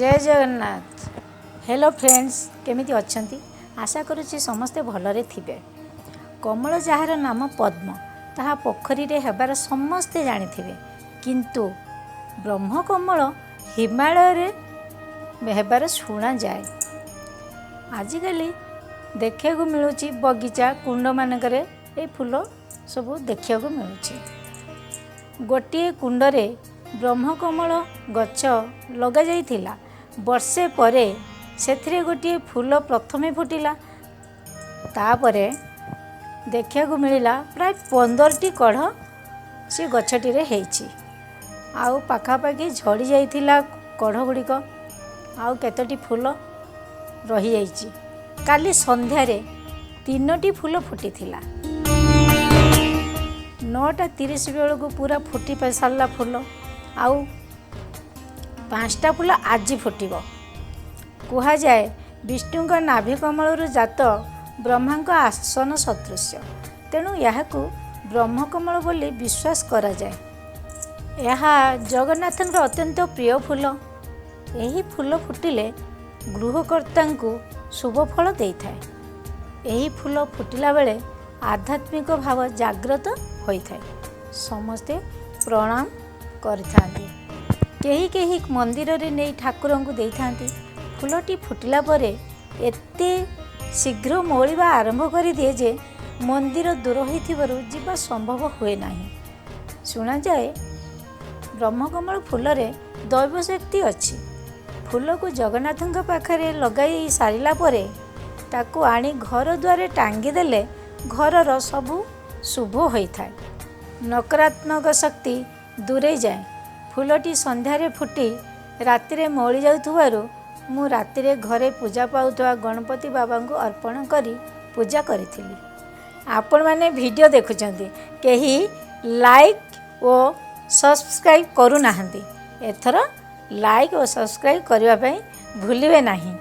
ଜୟ Jagannath. Hello friends, କେମିତି ଅଛନ୍ତି? ଆଶା କରୁଛି ସମସ୍ତେ ଭଲରେ ଥିବେ। କମଳ, ଯାହାର ନାମ ପଦ୍ମ, ତାହା ପୋଖରୀରେ ହେବାର ସମସ୍ତେ ଜାଣିଥିବେ। କିନ୍ତୁ ବ୍ରହ୍ମକମଳ ହିମାଳୟରେ ହେବାର ଶୁଣାଯାଏ। ଆଜିକାଲି ଦେଖିବାକୁ ମିଳୁଛି, ବଗିଚା କୁଣ୍ଡମାନଙ୍କରେ ଏଇ ଫୁଲ ସବୁ ଦେଖିବାକୁ ମିଳୁଛି। ଗୋଟିଏ କୁଣ୍ଡରେ ବ୍ରହ୍ମକମଳ ଗଛ ଲଗାଯାଇଥିଲା। ବର୍ଷେ ପରେ ସେଥିରେ ଗୋଟିଏ ଫୁଲ ପ୍ରଥମେ ଫୁଟିଲା। ତାପରେ ଦେଖିବାକୁ ମିଳିଲା ପ୍ରାୟ 15ଟି କଢ଼ ସେ ଗଛଟିରେ ହେଇଛି। ଆଉ ପାଖାପାଖି ଝଡ଼ି ଯାଇଥିଲା କଢ଼ ଗୁଡ଼ିକ, ଆଉ କେତୋଟି ଫୁଲ ରହିଯାଇଛି। କାଲି ସନ୍ଧ୍ୟାରେ ତିନୋଟି ଫୁଲ ଫୁଟିଥିଲା। 9:30 ବେଳକୁ ପୁରା ଫୁଟି ସାରିଲା ଫୁଲ। ଆଉ 5ଟା ଫୁଲ ଆଜି ଫୁଟିବ। କୁହାଯାଏ, ବିଷ୍ଣୁଙ୍କ ନାଭି କମଳରୁ ଜାତ, ବ୍ରହ୍ମାଙ୍କ ଆସନ ସଦୃଶ୍ୟ। ତେଣୁ ଏହାକୁ ବ୍ରହ୍ମକମଳ ବୋଲି ବିଶ୍ୱାସ କରାଯାଏ। ଏହା ଜଗନ୍ନାଥଙ୍କର ଅତ୍ୟନ୍ତ ପ୍ରିୟ ଫୁଲ। ଏହି ଫୁଲ ଫୁଟିଲେ ଗୃହକର୍ତ୍ତାଙ୍କୁ ଶୁଭ ଫଳ ଦେଇଥାଏ। ଏହି ଫୁଲ ଫୁଟିଲା ବେଳେ ଆଧ୍ୟାତ୍ମିକ ଭାବ ଜାଗ୍ରତ ହୋଇଥାଏ। ସମସ୍ତେ ପ୍ରଣାମ କରିଥାନ୍ତି। କେହି କେହି ମନ୍ଦିରରେ ନେଇ ଠାକୁରଙ୍କୁ ଦେଇଥାନ୍ତି। ଫୁଲଟି ଫୁଟିଲା ପରେ ଏତେ ଶୀଘ୍ର ମଉଳିବା ଆରମ୍ଭ କରିଦିଏ ଯେ ମନ୍ଦିର ଦୂର ହୋଇଥିବାରୁ ଯିବା ସମ୍ଭବ ହୁଏ ନାହିଁ। ଶୁଣାଯାଏ, ବ୍ରହ୍ମକମଳ ଫୁଲରେ ଦୈବଶକ୍ତି ଅଛି। ଫୁଲକୁ ଜଗନ୍ନାଥଙ୍କ ପାଖରେ ଲଗାଇ ସାରିଲା ପରେ ତାକୁ ଆଣି ଘର ଦ୍ୱାରେ ଟାଙ୍ଗିଦେଲେ ଘରର ସବୁ ଶୁଭ ହୋଇଥାଏ, ନକାରାତ୍ମକ ଶକ୍ତି ଦୂରେଇ ଯାଏ। ଫୁଲଟି ସନ୍ଧ୍ୟାରେ ଫୁଟି ରାତିରେ ମଉଳି ଯାଉଥିବାରୁ ମୁଁ ରାତିରେ ଘରେ ପୂଜା ପାଉଥିବା ଗଣପତି ବାବାଙ୍କୁ ଅର୍ପଣ କରି ପୂଜା କରିଥିଲି। ଆପଣମାନେ ଭିଡ଼ିଓ ଦେଖୁଛନ୍ତି, କେହି ଲାଇକ୍ ଓ ସବସ୍କ୍ରାଇବ୍ କରୁନାହାନ୍ତି। ଏଥର ଲାଇକ୍ ଓ ସବସ୍କ୍ରାଇବ୍ କରିବା ପାଇଁ ଭୁଲିବେ ନାହିଁ।